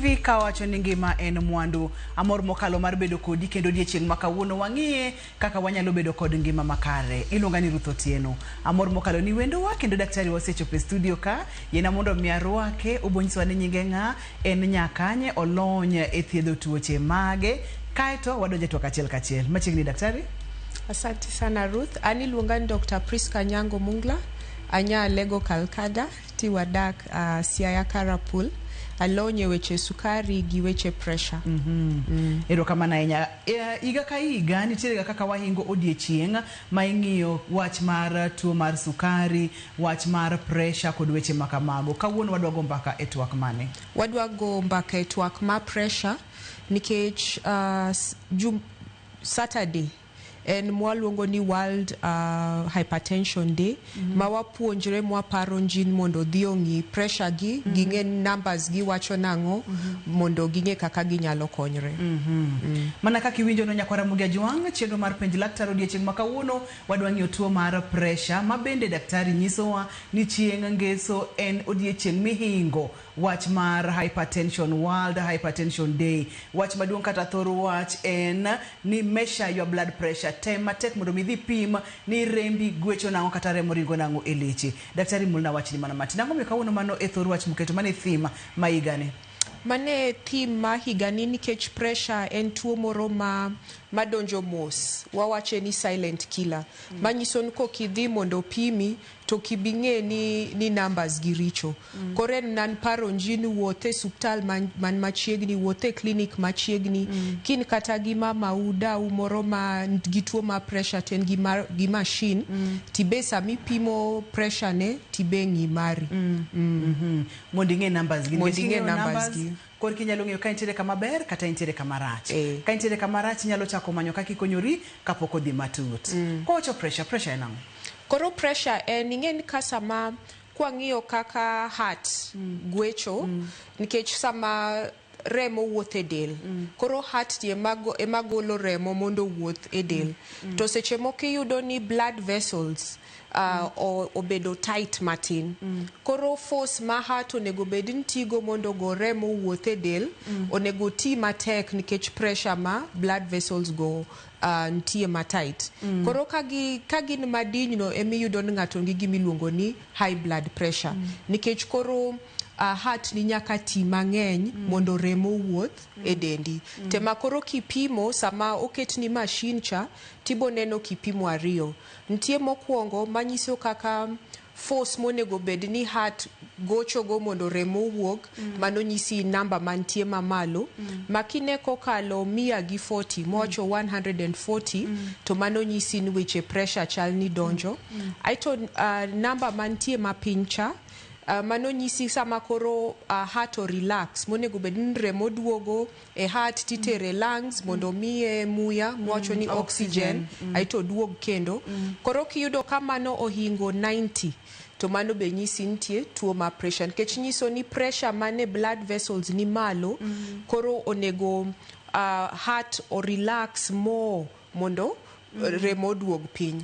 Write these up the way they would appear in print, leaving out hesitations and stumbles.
TV kawacho ni ngima en mwandu. Amor mokalo mar bedo kodi kendo odiechieng' ma kawuono wang'iye kaka wanyalo bedo kod ngima makare. Iluonga ni Ruth Otieno. Amor mokalo ni wendowa kendo daktari wasechopo e studio ka. Yiena mondo mi arwake, obonyisowa ni nyinge ng'a, en nyakanye, olony e thiedho tuoche mage. Kaeto wadonjo e twak achiel kachiel. Machiegni daktari. Asante sana Ruth. An iluonga ni Dr. Priska Nyango Mungla. Anya Lego Kalkada, ti wadak Siaya Karapul. Alony e weche sukari gi weche pressure. Erokamano ahinya. Higa ka higa nitiere ga kaka wahingo odiechieng' ma ing'iyo wach mar tuo mar sukari, wach mar pressure kod weche ma kamago. Kawuono wadwa go mbaka e twak mane? Wadwa go mbaka e twak mar pressure nikech Saturday en mwaluongo ni World Hypertension Day ma wapuonjre mwaparo njin mondo odhi ong'i pressure gi ging'e numbers gi wacho nang'o mondo ging'e kaka ginyalo konyre. Mana kaka iwinjo no nyakwara Ramogi Ajwang', chenro mar penj laktar odiechieng' ma kawuono wadwa ng'iyo tuo mar pressure ma bende daktari nyisowa ni chieng' ngeso en odiechieng' mihingo wach mar hypertension, World Hypertension Day. Wach maduong' kata thor wach en ni measure your blood pressure. Tem matek mondo mi idhi pim ni rembi gwecho nang'o kata remo ringo nang'o e leche. Daktari mulna wachni mana matin. Ang'o momiyo kawuono mano e thor wach muketo mano e theme ma higani? Mano e theme ma higani nikech pressure en tuo moro ma madonjo mos. Wawache ni silent killer. Manyiso ni kokidhi mondo opimi to ok ibi ng'e ni, ni numbers gi richo. Koro en nan paro nji ni wuoth e suptal man, man machiegni, wuoth e clinic machiegni. Kin kata gi mamau dau moro ma gi tuo mar pressure to en gi, mar, gi machine, tibe sama ipimo pressure ne tibe ng'i mari. Mondo ing'e numbers gi. Mondo Nikech ing'e king'eyo numbers gi. Korka inyalo ng'eyo ka intiere kama ber kata intiere kama rach. Eh. Ka intiere kama rach inyalo chako manyo kaka ikonyori kapok odhi matut. Kowacho pressure, pressure en ang'o? Koro pressure en ing'e ni ka sama kwang'iyo kaka heart gwecho nikech sama remo wuotho e del koro heart ni ema golo remo mondo owuoth e del to seche moko iyudo ni blood vessels obedo tight matin koro force ma heart onego bed ni tigo mondo ogo remo owuoth e del onego ti matek nikech pressure ma blood vessels go nitie ma tight koro ka gin madiny no emiyudo ni ng'ato nigi gimiluongo ni high blood pressure nikech koro heart ni nyaka ti mang'eny mondo remo owuoth e dendi tema koro kipimo sama oketni machine cha tibo neno kipimo ariyo nitie mokwongo manyiso kaka force monego bed ni heart gochogo mondo remo owuog mano nyisi namba mantie mamalo ma kine kokalo 140 mowacho 140 to mano nyisi ni weche pressure chal ni donjo aeto namba mantie mapiny cha mano nyisi sama koro heart o relax monego bed ni remo duogo e heart titere lungs mondo miye muya mwacho ni oxygen aeto duog kendo koro kiyudo ka mano ohingo 90 to mano be nyisi nitie tuo mar pressure nikech nyiso ni pressure mane blood vessels ni malo koro onego heart o relax more mondo remo oduog piny.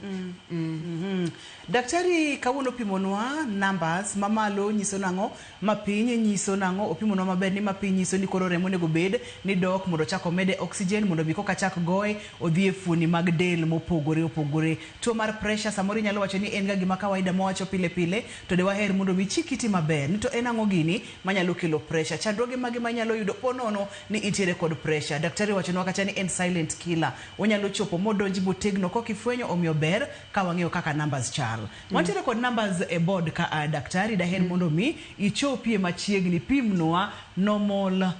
Daktari kawuono opimonwa numbers mamalo nyiso nang'o, mapiny nyiso nang'o, opimonwa maber ni mapiny nyiso ni koro remo onego bed ni dok mondo ochak omede oxygen mondo mi koka chak goye odhi e fuoni mag del mopogore opogore. Tuo mar pressure samoro inyalo wacho ni en ga gima kawaida mwawacho pile pile to de waher mondo mi ichik iti maber ni to en ang'o gini manyalo kelo pressure. Chandruoge mage manyalo yudo po nono ni intiere kod pressure. Daktari owachonwa kacha ni en silent killer. Onyalo chopo modonji motegno kok ifwenyo omiyo ber ka wang'eyo kaka numbers chal. Wantiere kod numbers e board ka a daktari daher mondo mi ichopie machiegni pimnwa normal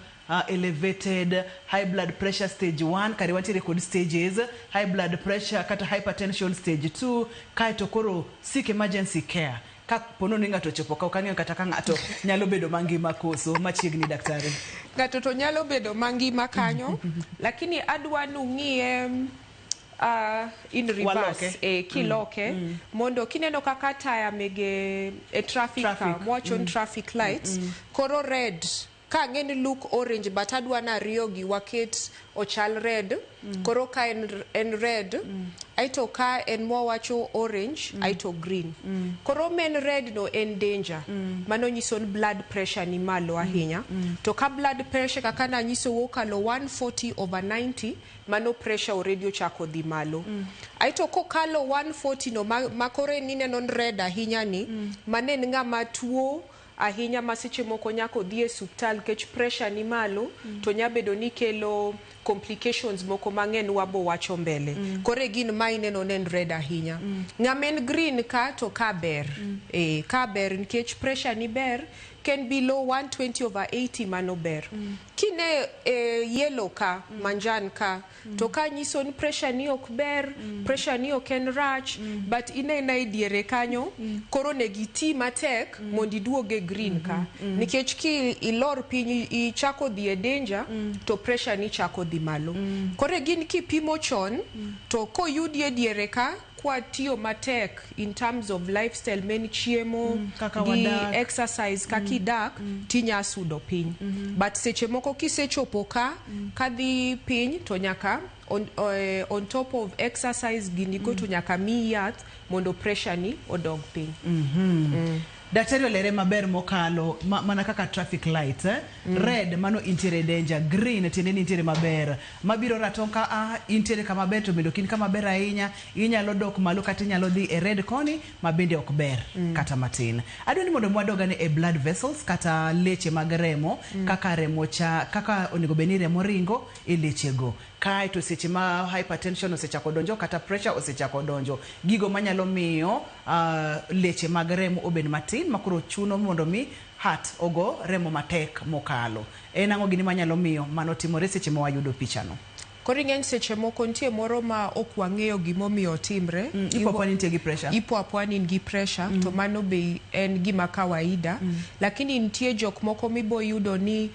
elevated high blood pressure stage 1 kare wantiere kod stages high blood pressure kata hypertension stage 2 kaeto koro seek emergency care ka pono ni ng'ato ochopo ka ok ang'eyo kata ka ng'ato nyalo bedo mangima koso machiegni daktari. Ng'ato to nyalo bedo mangima kanyo lakini adwa nung'iye in reverse Waloke. Kiloke mondo kineno kaka taya mege e traffic, Traffic. ka mwacho ni traffic lights koro red Ka ang'e ni look orange but adwa ni ariyo gi waket ochal red. Koro ka en red, aito ka en mwawacho orange, aito green. Koro men red no en danger. Mano nyiso ni blood pressure ni malo ahinya. To ka blood pressure kaka nanyisou okalo 140 over 90, mano pressure already ochako dhi malo. Aito kokalo 140 no ma koro en ineno ni red ahinya ni, mano en ng'ama tuo ahinya ma seche moko nyaka odhi e suptal nikech pressure ni malo, to nya bedo ni kelo complications moko mang'eny wabo wacho mbele. Koro e gin ma ineno ni en red ahinya. Ng'ama en green ka to ka ber. Ka ber nikech pressure ni ber, ken below 120 over 80 mano ber. Kine yellow ka, manjan ka, to ka nyiso ni pressure ni ok ber, pressure ni ok en rach, but inena e diere kanyo, koro onego iti matek mondo iduog e green ka. Nikech ki ilor piny ichako dhi e danger, to pressure ni chako dhi malo. Koro gin kipimo chon, to koyudi e diere ka, kwa tiyo matek in terms of lifestyle, men chiemo, kaka gi wadak. Exercise kaka idak, tinya sudo piny. But seche moko kisechopo ka, kadhi piny to nyaka on top of exercise ginigo, to nyaka miyi yath mondo pressure ni odog piny. Daktari olere maber mokalo mana kaka traffic light, eh? Red mano intiere danger, green tiende ni intiere maber. Mabiro ratong' ka a intiere kama ber to bende ok in kama ber ahinya, inyalo dok malo kata inyalo dhi e red koni ma bende ok ber kata matin. Adwa ni mondo wadog ane e blood vessels kata leche mag remo, kaka remo cha kaka onego bed ni remo ringo e lechego. Kae to seche ma hypertension osechako donjo kata pressure osechako donjo, gigo manyalo miyo leche mag remo obed matin makoro chuno mondo mi heart ogo remo matek mokalo. En ang'o gini manyalo miyo mano timore seche ma wayudo pichano? Koro ing'eny seche moko nitie moro ma ok wang'eyo gimomiyo otimre. Ipo apoa ni nitie gi pressure. Ipo apoa ni in gi pressure, to mano be en gima kawaida. Lakini nitie jok moko mibo yudo ni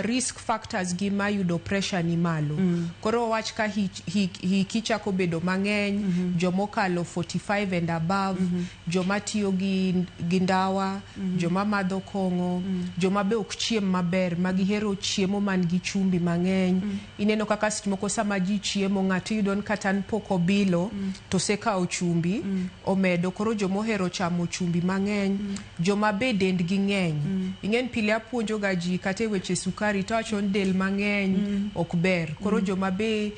risk factors gi ma yudo pressure ni malo. Koro wach ka hiki chako bedo mang'eny, jomokalo 45 and above, joma tiyo gi ndawa, joma madho kong'o, joma be ok chiem maber, ma gihero chiemo man gi chumbi mang'eny. Ineno kaka seche moko sama ji chiemo, ng'ato iyudo ni kata pok obilo, to osekawo chumbi, omedo. Koro jomohero chamo chumbi mang'eny, joma be dendgi ng'eny. Ing'eni pile apuonjo ga ji kata e weche sukari to awacho ni del mang'eny ok ber. Koro joma be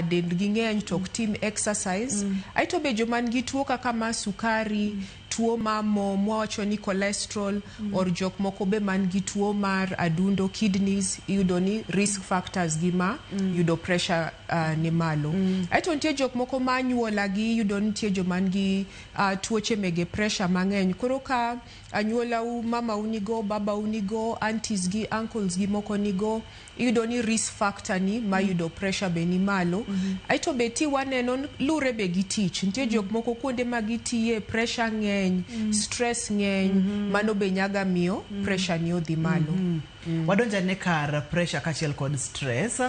dendgi ng'eny to ok tim exercise. Aeto be joma nigi tuo kaka mar sukari, tuo mar mo mwawacho ni cholesterol, or jok moko be man gi tuo mar adundo, kidneys, iyudo ni risk factors gi ma yudo pressure ni malo. Aeto nitie jok moko ma anyuola gi iyudo ni nitie joma nigi tuoche mege pressure mang'eny. Koro ka anyuolau, mamau nigo, babau nigo, aunties gi uncles gi moko nigo, iyudo ni risk factor ni ma yudo pressure be ni malo. Aeto be ti waneno lure be gi tich. Nitie jok moko kuonde ma gitiye pressure ng'eny, stress ng'eny, mano be nyaga miyo pressure ni odhi malo. Wadonjo ane kar pressure kaachiel kod stress.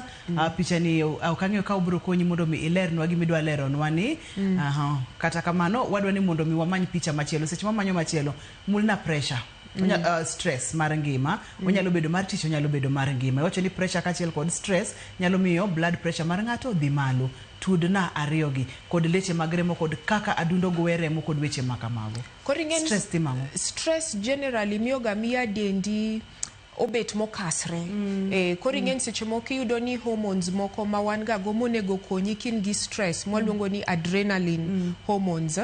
Picha ni ok ang'eyo ka obiro konyi mondo mi ilernwa gimidwa leronwa ni. Aha. Kata kamano wadwa ni mondo mi wamany picha machielo. Seche mamanyo machielo, mulna pressure. Stress mar ngima onyalo bedo mar tich, onyalo bedo mar ngima. Iwacho ni pressure kaachiel kod stress nyalo miyo blood pressure mar ng'ato dhi malo. Tudna ariyogi kod leche mag remo kod kaka adundo gowe remo kod weche ma kamago. Koro ing'eni Stress timo ang'o? Stress generally miyo ga miya dendi obet mokasre. Koro ing'eni seche moko iyudo ni hormones moko ma wan ga go monego konyi kin gi stress mwaluongo ni adrenaline hormones.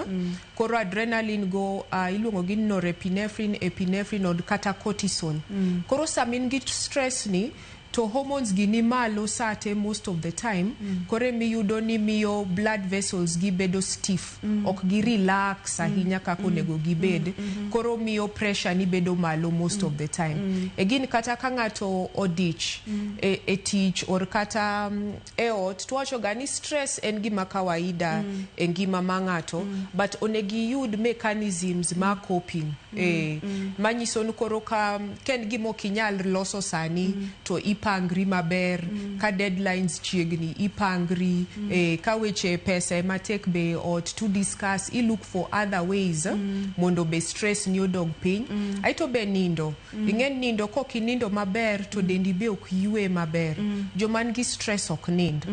Koro adrenaline go iluongo gi norepinephrine, epinephrine od kata cortisol. Koro sama in gi stress ni to hormones gi ni malo sate most of the time. Koro emiyudo ni miyo blood vessels gi bedo stiff, ok gi relax ahinya kaka onego gibed. Koro miyo pressure ni bedo malo most of the time. Again, kata ka ng'ato odich e tich or kata e ot, to wacho ga ni stress en gima kawaida e ngima ma ng'ato, but onego iyud mechanisms ma coping, manyiso ni koro ka en gima ok inyal loso sani, to ipangri maber ka deadlines chiegni ipangri ka weche pesa ema tek be ot to discuss i look for other ways mondo be stress ni odog piny. Aeto be nindo ing'e ni nindo kok inindo maber to dendi be ok ywe maber. Joma nigi stress ok nind.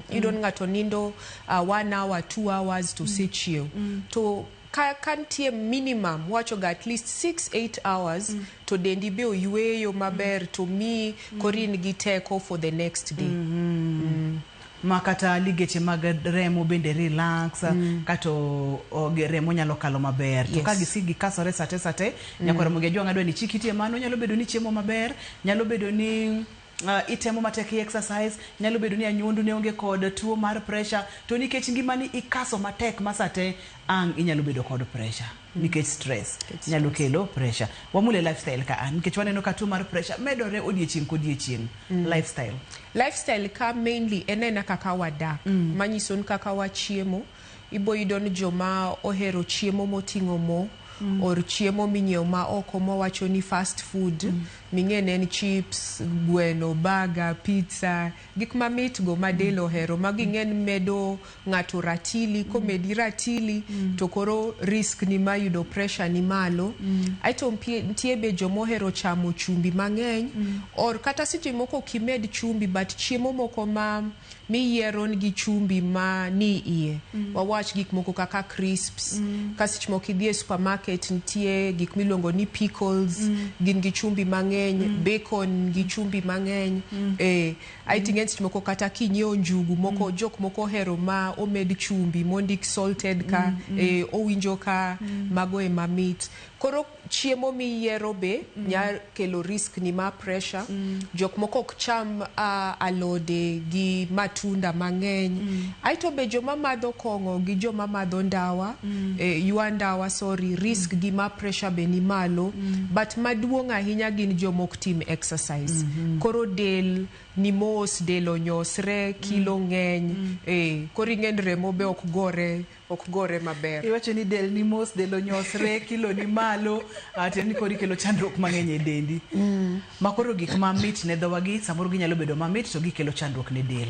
Iyudo ni ng'ato nindo 1 hour, 2 hours to osechiew. To ka nitie minimum wacho ga at least 6 8 hours to dendi be oyweyo maber to miyi koro in gi teko for the next day. Ma kata ligeche mag remo bende relax kato remo nyalo kalo maber to ka gisik gikasore sate sate nyaka Ramogi Ajwang' adwa ni chik itie mano nyalo bedo ni chiemo maber nyalo bedo ni itemo matek i exercise nyalo bedo ni anyuondu ne onge kod tuo mar pressure to nikech ngimani ikaso matek ma sate ang' inyalo bedo kod pressure nikech stress nyalo kelo pressure. Wamule lifestyle ka an nikech waneno ka tuo mar pressure medore odiechieng' kodiechieng'. Lifestyle. Lifestyle ka mainly en aena kaka wadak manyiso ni kaka wachiemo. Ibo yudo ni joma ohero chiemo moting'o mo or chiemo minyiewo ma oko mawacho ni fast food ming'e ne en chips, gweno, burger, pizza, gik mamit go ma del ohero magi ing'e ni medo ng'ato ratili komedi ratili to koro risk ni mar yudo pressure ni malo. Aeto nitie be jomohero chamo chumbi mang'eny or kata seche moko ok imed chumbi but chiemo moko ma miyiero nigi chumbi ma ni iye wawach gik moko kaka crisps ka seche moko idhi e supermarket nitie gik miluongo ni pickles gin gi chumbi mang'eny bacon gi chumbi mang'eny aeto ing'e ni seche moko kata kinyiewo njugu moko jok moko ohero ma omed chumbi mondik salted ka owinjo ka mago ema mit. Koro chiemo miyiero be nya kelo risk ni mar pressure. Jok moko ok cham alode gi matunda mang'eny. Aeto be joma madho kong'o gi joma madho ndawa ywa ndawa sorry risk gi mar pressure be ni malo. But maduong' ahinya gin joma ok tim exercise. Koro del ni mos del onyosre kilo ng'eny koro ing'e ni remo be ok gore maber. Iwacho ni del ni mos del onyosre kilo ni malo tiende ni koro ikelo chandruok mang'eny e dendi ma koro gik mamit ne dhowagi samoro ginyalo bedo mamit to gikelo chandruok ne del.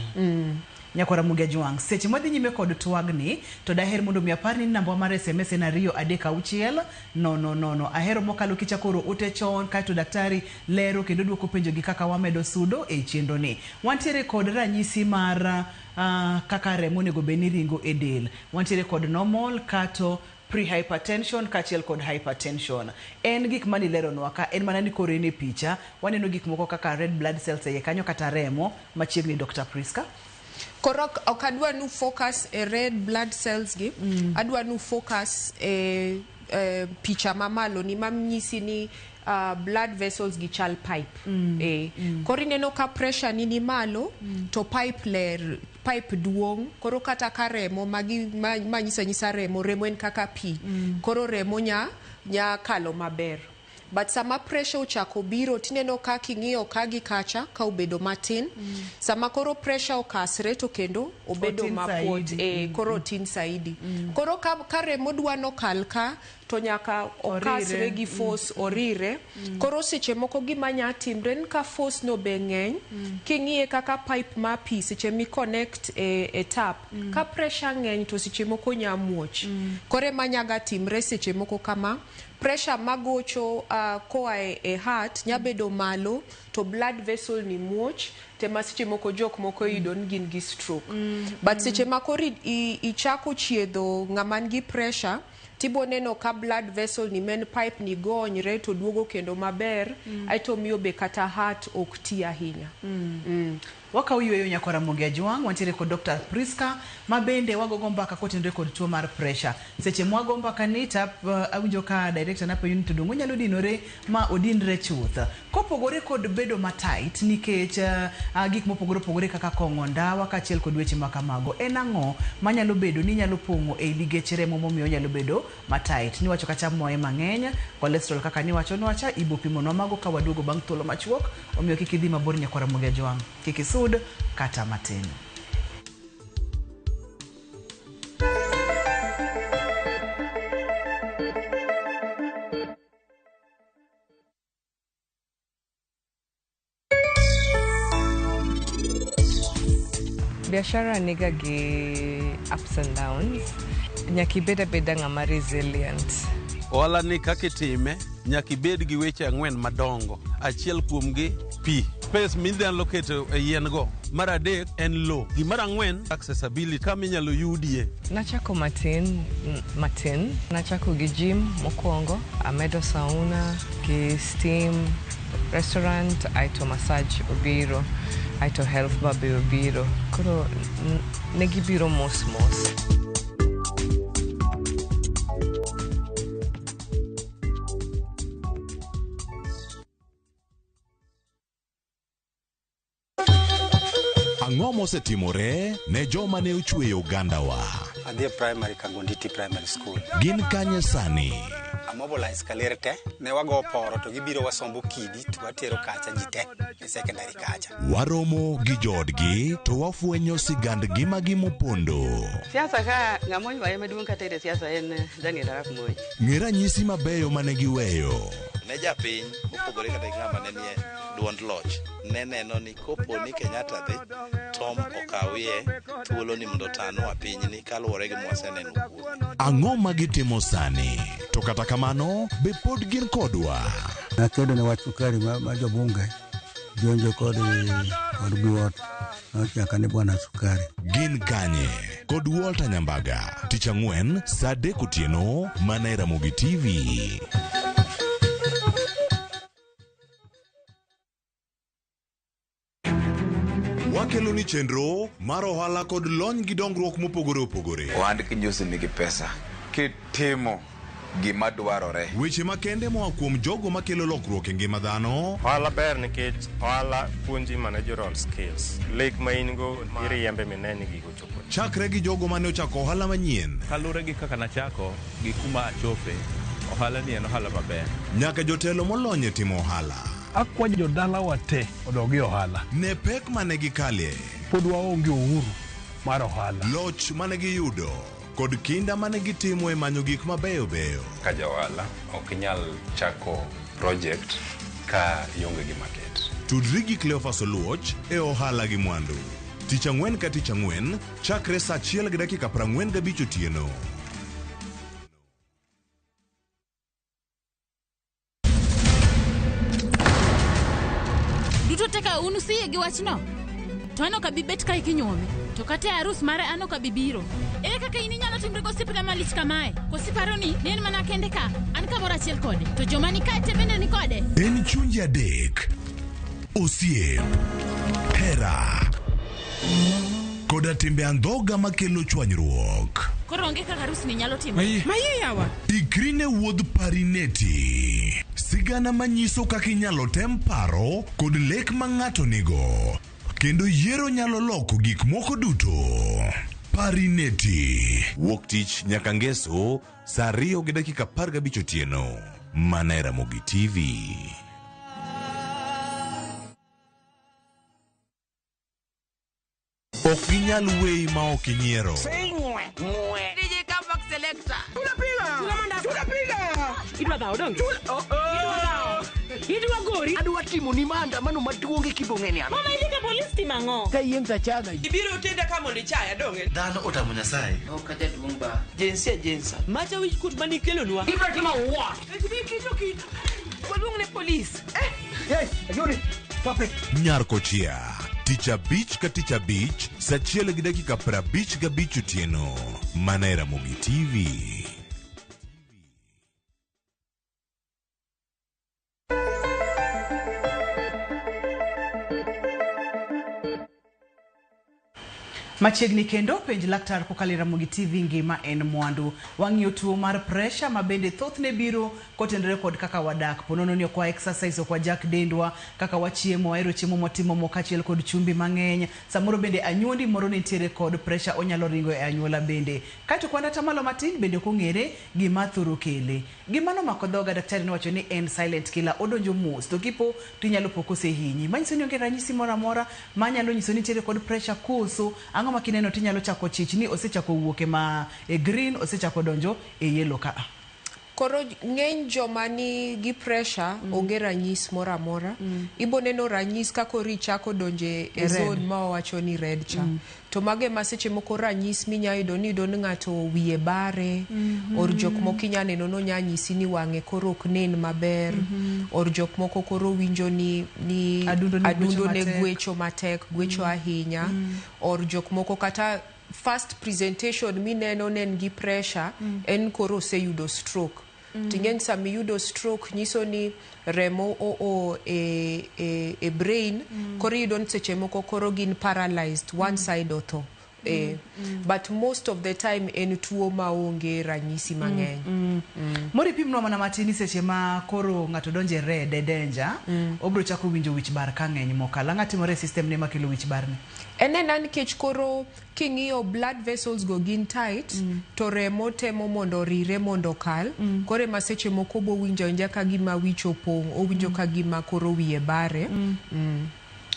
Nyakwara Ramogi Ajwang' seche mwadhi nyime kod twagni to daher mondo mi apar ni namba mar SMS en 236 000. Ahero mokalo kichako oro ote chon kaeto daktari lero kendo duoko penjo gi kaka wamedo sudo e chenro ni. Wantiere kod ranyisi mar kaka remo onego bed ni ringo e del. Wantiere kod normal kato pre-hypertension kaachiel kod hypertension. En gik manileronwa ka en mana ni koro en e picha waneno gik moko kaka red blood cells e iye kanyo kata remo machiegni Dr. Priska. Koro ok adwa nu focus e red blood cells gi adwa nu focus e picha mamalo ni manyisi ni blood vessels gi chal pipe Koro ineno ka pressure ni malo to pipe ler pipe duong' koro kata ka remo magi ma nyisa remo remo en kaka pi koro remo nya kalo maber. But sama pressure ochako biro tineno ka king'iyo ka gi kacha ka obedo matin sama koro pressure okasre to kendo obedo Otin mapuot saidi. Koro otin saidi koro ka remo dwa nokal ka to nyaka okasre Orire. Gi force orire koro seche moko gima nya timre en ka force no be ng'eny king'iye kaka pipe mar pi seche mi connect e tap ka pressure ng'eny to seche moko nya muoch koro ema nyaga timre seche moko kama pressure magocho koa e heart nya bedo malo to blood vessel ni muoch tema seche moko jok moko iyudo ni gin gi stroke but seche ma koro ichako chiedho ng'ama nigi pressure tibo neno ka blood vessel ni main pipe ni gonyre to duogo kendo maber aeto miyo be kata heart ok ti ahinya. Wakawo yueyo nyakora Ramogi Ajwang' wantiere kod Dr. Priska ma bende wagogo mbaka kotenore kod tuo mar pressure. Seche mwago mbaka ni ta awinjo ka director napenjo ni to donge onyalo dinore ma odinre chuth. Kopogore kod bedo matight nikech gik mopogore opogore kaka kong'o ndawa kaachiel kod weche ma kamago. En ang'o manyalo bedo ni nyalo pong'o ei ligeche remo momiyo onyalo bedo matight? Niwacho kacha moye mang'eny, cholesterol kaka niwacho nwacha, ibo pimonwa mago ka waduogo bang' thuolo machuok, omiyo kik idhi mabor nyakwara Ramogi Ajwang'. Kik isud kata matin. Biashara niga gi ups and downs. Nyaka ibed abeda ng'ama resilient. Ohala ni kaka itime, nyaka ibed gi weche ang'wen madongo. Achiel kuomgi pi. Space minyalo keto e yien go. Mar adek en lowo. Gimar ang'wen accessibility kama inyalo yudie. Nachako matin matin. Nachako gi gym mokwongo, amedo sauna gi steam, restaurant, aeto massage obiro, aeto health bar be obiro. Koro ne gibiro mos mos. Ang'o mosetimore ne joma ne ochweyo ogandawa? Adhi e primary Kagonditi Primary School. Gin kanye sani? Amobilize kaler te, ne wago poro to gibiro wasombo kidi to watero kacha ji te e secondary kacha. Waromo gi joodgi to wafwenyo sigand ngimagi mopondo. Siasa ka ng'ama oywaye maduong' kata e siasa en Daniel Arap Moi. Ng'e ranyisi mabeyo mane giweyo. Ne japiny mopogore kata gi ng'ama ne nie duond loch ne neno ni kopo ni Kenyatta dhi Tom okawie thuolo ni mondo otanwa pinyni kaluwore gi mwaseneno kuome. Ang'o ma gitimo sani? To kata kamano, be pod gin kodwa? Nakedo ne wach sukari ma jobunge jonjo kod biwot nochaka ni bwana sukari. Gin kanye? Kod Walter Nyambaga, tich ang'wen saa 3 otieno mana e Ramogi TV. Wakelo ni chenro mar ohala kod lony gi dongruok mopogore opogore. Ohand kinyosi nigi pesa kitimo gima dwarore. Weche makende moa kuom jogo makelo lokruok e ngima dhano. Ohala ber nikech ohala puonji managerial skills. Lek ma in go iriembe mineni ni gigo chopo. Chakre gi jogo mane ochako ohala manyien. Kaluwore gi kaka nachako gi kuma achope, ohala ni en ohala maber. Nyaka jotelo molony e timo ohala. Akwayo jodalawa te odog e ohala. Ne pek mane gikale. Pod waonge uhuru mar ohala. Loch mane giyudo kod kinda mane gitimo e manyo gik mabeyo beyo. Ka ja ohala ok inyal chako project ka ionge gi market. Tudri gi Cleophas Oluoch e ohala gi mwandu. Tich ang'wen ka tich ang'wen chakre saa 1:45 otieno. Duto te ka un usiyie gi wachno, to an ok abi bet kae kinyuome, to kata e arus mare an ok abi biro. Ere kaka in inyalo timri gosiepna malich kamae? Koso iparo ni ne en mana kende ka, an kamoro achiel kode, to joma ni kae te bende ni kode? En chunje adek, osiep, hera, koda timbe andhoga makelo chwanyruok. Koro onge kaka arus ni nyalo timore. Maye yawa. Ikri ne wuodh Parineti. Sigana manyiso kaka inyalo tem paro kod lek ma ng'ato nigo. Kendo yiero nyalo loko gik moko duto. Parineti. Wuok tich nyaka ngeso saa 2:15 otieno. Mana e Ramogi TV. Ok ginyal weyi ma ok inyiero. DJ Comeback Selector. Tunapiga. Idwa dhawo donge? Idwa gori. Adwa timo ni maandamano maduong' e kibong'eni an. Mama idhi ka polis timo ang'o? Ka yieng' tachaga. Ibiro tenda ka mondo ichaya donge? Dhano otamo Nyasaye. Ok jaduong' ba. Jinsia jinsa. Macha wich kut manikelonwa. Ibiro timo what? Ibiro kit. Waluong ne polis. Hey, Ayuri. Stop it. Nyar Kochia. Tich abich ka tich abich saa 1:55 otieno. Mana e Ramogi TV. Machiegni kendo penj laktar kokalo e Ramogi TV ngima en mwandu. Wang'iyo tuo mar pressure ma bende thothne biro kotenore kod kaka wadak. Ponono ni ok wa exercise, ok wajak dendwa, kaka wachiemo, wahero chiemo motimo mo kaachiel kod chumbi mang'eny. Samoro bende anyuondi moro nitiere kod pressure onyalo ringo e anyuola bende. Kaeto kwan atamalo matin bende ok ong'ere gima thoro kele. Gima nomako dhoga daktari nowacho ni en silent killer, odonjo mos to kipo to inyalo po kosehinyi. Manyiso ni onge ranyisi moro amora manyalo nyiso ni nitiere kod pressure koso ang'o ma kineno tinyalo chako chich ni osechako wuok e ma e green osechako donjo e yellow ka. Koro ng'eny joma ni gi pressure onge ranyis moro amora. Ibo neno ranyis ka koro ichako donje e Red. zone ma wawacho ni red cha. To mago ema seche moko ranyis minya yudo ni iyudo ni ng'ato wiye bare, or jok moko inya neno nonya nyisi ni wang'e koro ok nen maber, or jok moko koro winjo ni Adundo ne gwecho adundo ne matek. gwecho matek, gwecho ahinya, or jok moko kata first presentation mineno ne en gi pressure, en koro oseyudo stroke. Ting'eni sama iyudo stroke nyiso ni remo oo e brain, koro iyudo ni seche moko koro gin paralyzed, one side otho. But most of the time en tuo maonge ranyisi mang'eny. Moro ipimnwa mana matin ni seche ma koro ng'ato donjo e red, e danger, obiro chako winjo wich bar ka ng'eny mokalo. Ang'o timore e system ne makelo wich bar ni? En ena nikech koro king'iyo blood vessels go gin tight, to remo temo mondo orire mondo okal. Koro ema seche moko bowinjo awinja ka gima wich opong', owinjo ka gima koro wiye bare.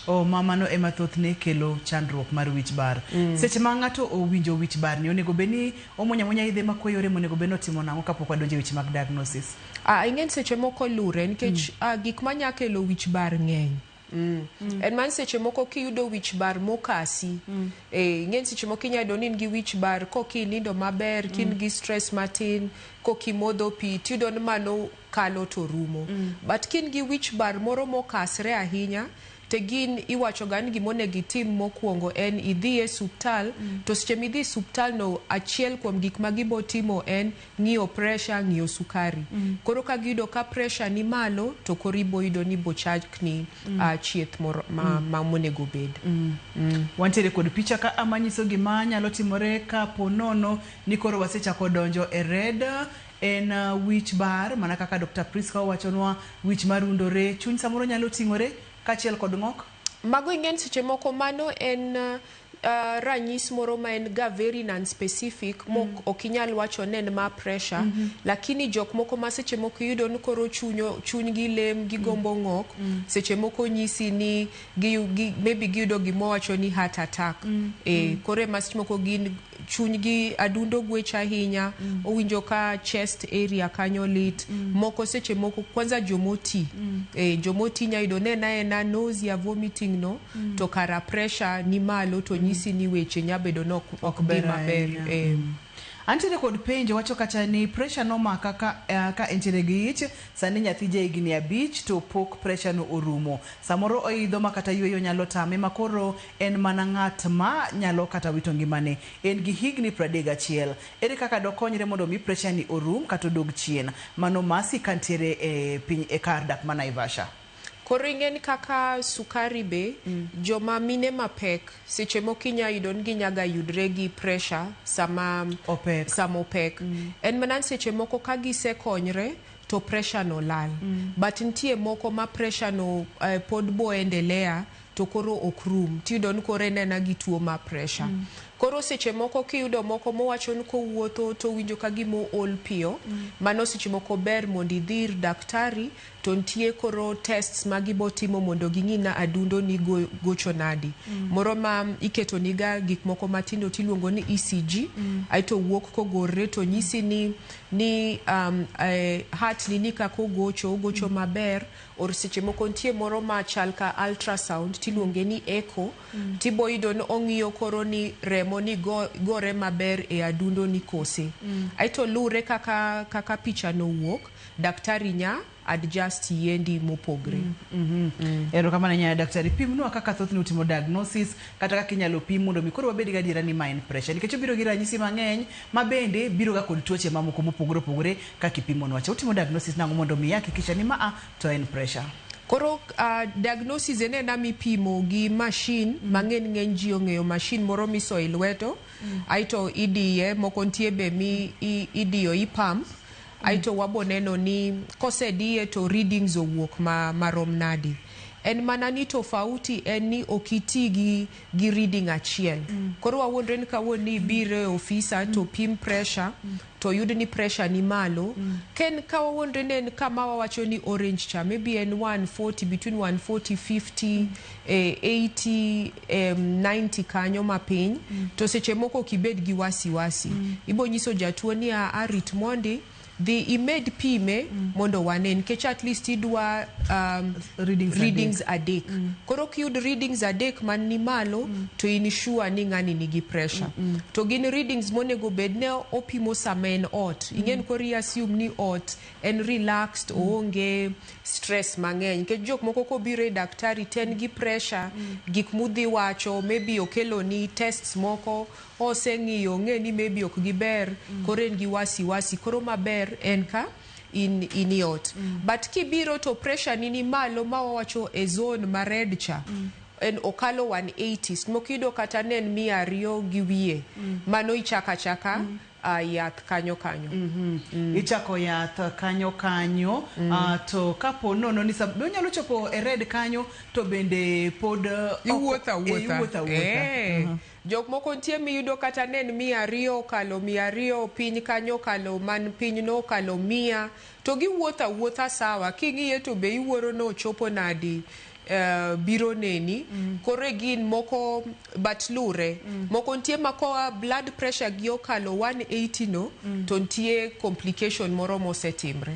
O ma mano ema thothne kelo chandruok mar wich bar. Seche ma ng'ato owinjo wich bar ni, onego bed ni omuonyo amuonya yedhe makweyo rem, onego bed ni otimo nang'o kapok wadonjo e weche mag diagnosis? Ing'e ni seche moko lure nikech gik manya kelo wich bar ng'eny. En man seche moko kiyudo wich bar mokasi, ing'e ni seche moko inya yudo ni in gi wich bar kok inindo maber, ka in gi stress matin, kok imodho pi, tiyudo ni mano kalo to rumo. But ka in gi wich bar moro mokasre ahinya, to gin iwacho ga ni gimonego itim mokwongo en idhi e suptal. To seche midhi e suptal no, achiel kuom gik ma gibo timo en ng'iyo pressure, ng'iyo sukari. Koro ka giyudo ka pressure ni malo, to koro ibo yudo ni bochakni chieth moro ma monego bed. Wantiere kod picha ka manyiso gima nyalo timore kapo nono ni koro wasechako donjo e red. En wich bar mana kaka Dr. Priska owachonwa, wich marundore, chuny samoro nyalo ting'ore kaachiel kod ng'ok. Mago ing'e seche moko mano en ranyis moro ma en ga very non-specific, mok ok inyal wacho ni en ma pressure. Lakini jok moko ma seche moko iyudo ni koro chunygi lem, gigombo ng'ok, seche moko nyisi ni maybe giyudo gimowacho ni heart attack. Koro ema seche moko gin chunygi adundo gwecho ahinya, owinjo ka chest area kanyo lit. Moko seche moko kwanza jomoti, jomoti nya yudo ne en aena nausea, vomiting no, to kara pressure ni malo, to nyisi ni weche nya bedo ni ok dhi ber maber. ahinya. Antiere kod penjo wacho kacha ni pressure nomaka ka entiere gi ich, sani nyathi ja higni 5 to pok pressure no orumo. Samoro oidho ma kata yweyo nyalo tame, ma koro en mana ng'at ma nyalo kata wito ngimane. En gi higni 31. Ere kaka dokonyre mondo mi pressure ni orum kata odog chien? Mano Masi kantiere e piny e kar dak ma Naivasha. Koro ing'e ni kaka sukari be, joma mine mapek seche moko inya yudo ni ginyaga yudre gi pressure sama opek. Sama opek. En mana ni seche moko ka gisekonyre to pressure no lal. But nitie moko ma pressure no pod bo endelea to koro ok rum. Tiyudo ni koro en ena gi tuo mar pressure. Koro seche moko kiyudo moko mowacho ni kowuotho to owinjo ka gima ool piyo, mano seche moko ber mondo idhi ir daktari, to nitie koro tests ma gibo timo mondo ging'i na adundo ni gocho nadi. Moro ma iketo niga gik moko matindo tiluongo ni ECG, aeto wuok kogorre to nyisi ni heart ni kaka ogocho, ogocho maber, or seche moko nitie moro machal ka ultrasound tiluonge ni echo, tibo yudo ni ong'iyo koro ni remo ni gore maber e adundo ni kose. Aeto lure kaka picha no wuok, daktari nya adjust yiendi mopogre. Erokamano nyaya daktari. Pimnwa kaka thothne utimo diagnosis kata kaka inyalo pim mondo mi koro wabed gadiera ni ma en pressure, nikech obiro gi ranyisi mang'eny ma bende biro ga kod tuoche mamoko mopogore opogore kaka ipimonwa cha. Utimo diagnosis nang'o mondo mi hakikisha ni maa to en pressure? Koro diagnosis en ena mipimo gi machine mang'eny, ng'eny ji ong'eyo machine moro misoyo e lweto, aeto idiye, moko nitie be mi idiyo i pump, aeto wabo neno ni kosediye to readings owuok marom nadi. En mana ni tofauti en ni ok iti gi reading achiel. Koro wawuondre ni kawuono ni ibiro e ofisa to pim pressure, to yud ni pressure ni malo. Ken ka wawuondre ni en kama wawacho ni orange cha, maybe en 140, between 140 50, 80, 90 kanyo mapiny, to seche moko ok ibed gi wasiwasi. Ibo nyiso jatuo ni arit mondi Dhi imed pime mondo wane, nikech at least idwa readings, readings adek. Koro kiyud readings adek man ni malo, to in sure ni ng'ani nigi pressure. To gin readings monego bed ne opimo sama en ot. Ing'e ni koro i assume ni ot en relaxed, oonge stress mang'eny, nikech jok moko kobiro e daktari to en gi pressure, gik mudhi wacho maybe okelo ni tests moko oseng'iyo, ong'e ni maybe ok giber, koro en gi wasiwasi. Koro maber en ka in i ot. But kibiro to pressure ni malo ma wawacho e zone ma red cha, en okalo 180, moko iyudo kata ne en 200 gi wiye, mano ichako achaka yath kanyo kanyo. Ichako yath kanyo kanyo. To kapo nono ni be onyalo chopo e red kanyo to bende pod Iwuotho awuotha. Iwuotho awuotha. Jok moko nitie miyudo kata ne en 200 okalo 200, piny kanyo okalo man piny no okalo 100, to giwuotho awuotha sawa. King'iye to be iwuoro nochopo nadi biro neni. Koro gin moko but lure. Moko nitie ma koa blood pressure gi okalo 180 no, to nitie complication moro mosetimre.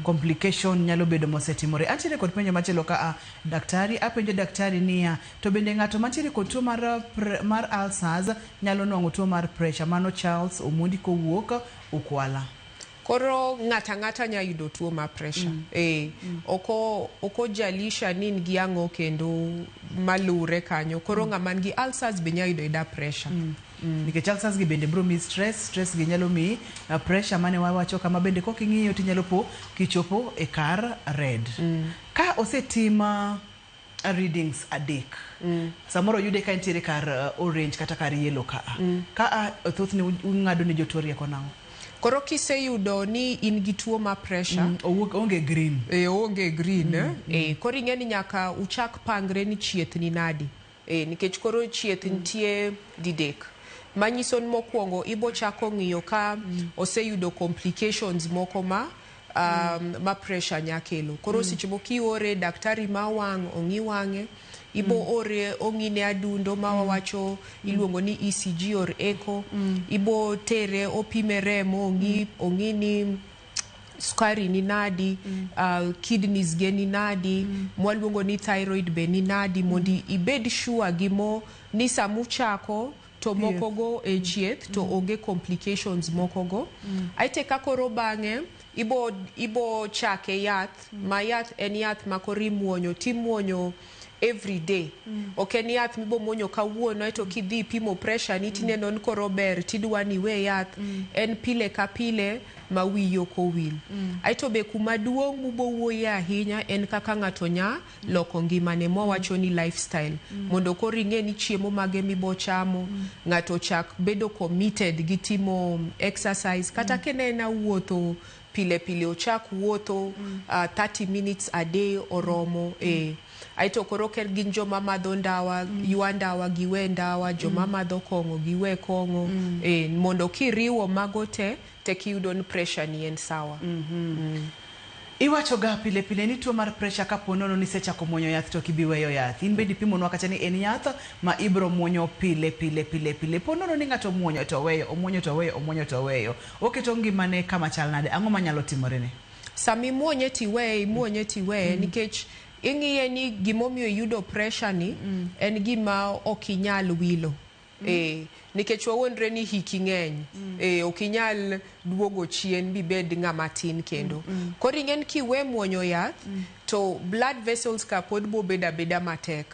Complication nyalo bedo mosetimore. Antiere kod penjo machielo ka a daktari, apenjo daktari niya, to bende ng'ato mantiere kod tuo mar ulcers nyalo nwang'o tuo mar pressure? Mano Charles Omondi kowuok Ukwala. Koro ng'ata ang'ata nya yudo tuo mar pressure. Oko jalisha ni in gi ang'o kendo malure kanyo. Koro ng'ama nigi ulcers be nya yudo yuda pressure. Nikech ulcers gi bende biro miyi stress, stress gi nyalo miyi pressure mane wawacho kama bende koking'iyo tinyalo po kichopo e kar red. Ka osetim readings adek, samoro oyude ka entiere kar orange kata kar yellow ka a ka a thothne ung'ado ne jotuo rieko nang'o? Koro kiseyudo ni in gi tuo mar pressure, Owuok onge green. Oonge green. Koro ing'e ni nyaka uchak pangre ni chieth ni nadi. Nikech koro chieth nitie didek. Manyiso ni mokwongo ibo chako ng'iyo ka oseyudo complications moko ma pressure nya kelo. Koro seche moko iore daktari ma wang' ong'i wang'e, ibo ore ong'ine adundo ma wawacho iluongo ni ECG or echo, ibo tere opime remo, ong'i ni sukari ni nadi, kidneys ge ni nadi, mwaluongo ni thyroid be ni nadi, mondo ibed sure gi mo ni samuchako to moko go e chieth to onge complications moko go. Aite ka koro bang'e ibo chake yath, ma yath en yath ma koro imuonyo timuonyo every day. Ok en yath mibo muonyo kawuono aeto kidhi ipimo pressure ni tineno ni koro ber tidwa ni iwe yath. En pile ka pile ma wiyi ok owil. Aeto be kuma duong' mubo wuoye ahinya en kaka ng'ato nya loko ngimane, mwawacho ni lifestyle. Mondo koro ing'e ni chiemo mage mibo chamo, ng'ato chak bedo committed gi timo exercise, kata ka en wuotho pile pile, ochak wuotho 30 minutes a day oromo. Aeto koro ka gin joma madho ndawa, ywa ndawa giwe ndawa, joma madho kong'o giwe kong'o, mondo kiriwo mago te tekiyudo ni pressure ni en sawa. Iwacho ga pile pile ni tuo mar pressure kapo nono ni isechako muonyo yath to ok ibi weyo yath. In bende ipimonwa kacha ni en yath ma ibro muonyo pile pile pile pile. Po nono ni ng'ato omuonyo to oweyo, omuonyo to oweyo, omuonyo to oweyo. Oketo ngimane kama chal nade? Ang'o manyalo timore ne? Sama imuonye tiweye, imuonye tiweye, nikech ing'iye ni gimomiyo iyudo pressure ni en gima ok inyal wilo. Nikech wawuondre ni hiki ng'eny, ok inyal duogo chien bibed ng'ama tin kendo. Koro ing'e ni kiwe muonyo yath to blood vessels ka pod bobedo abeda matek.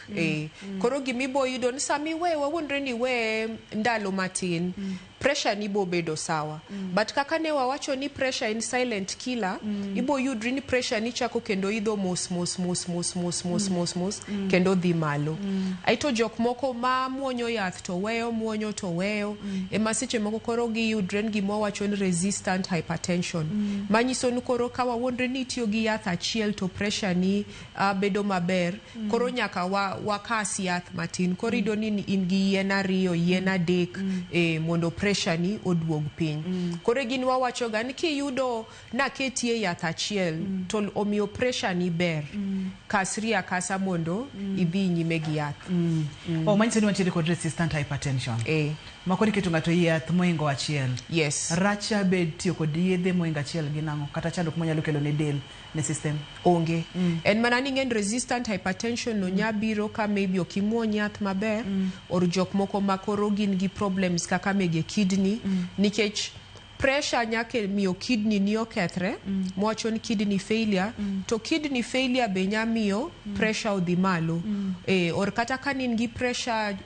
Koro gimibo yudo ni sama iweye, wawuondre ni iweye ndalo matin, pressure ni bo bedo sawa. But kaka ne wawacho ni pressure en silent killer, ibo yudri ni pressure ni chako kendo idho mos mos mos mos mos mos mos mos kendo dhi malo. Aeto jok moko ma muonyo yath to weyo muonyo to weyo, ema seche moko koro giyudre ni gima wawacho ni resistant hypertension. Manyiso ni koro ka wawuondre ni itiyo gi yath achiel to pressure ni bedo maber, koro nyaka wakas yath matin. Koro iyudo ni in gi yien ariyo, yien adek, mondo pressure pressure ni oduog piny. Koro gin wawacho ga ni kiyudo naketie yath achiel to omiyo pressure ni ber, kasri akasa mondo idhi nyime gi yath. O manyiso ni wantiere kod resistant hypertension. Ma koro iketo ng'ato e yath moingo achiel. Yes. Rach bed tiyo kod yedhe moingo achiel gi nang'o? Kata chandruok monyalo kelo ne del, ne system? Onge. En mana ni ng'en resistant hypertension no nya biro ka maybe ok imuony yath maber, or jok moko ma koro gin gi problems kaka mege kidney, nikech pressure nyake miyo kidney ni okethre, mwacho ni kidney failure, to kidney failure be nya miyo pressure odhi malo. Or kata ka in gi pressure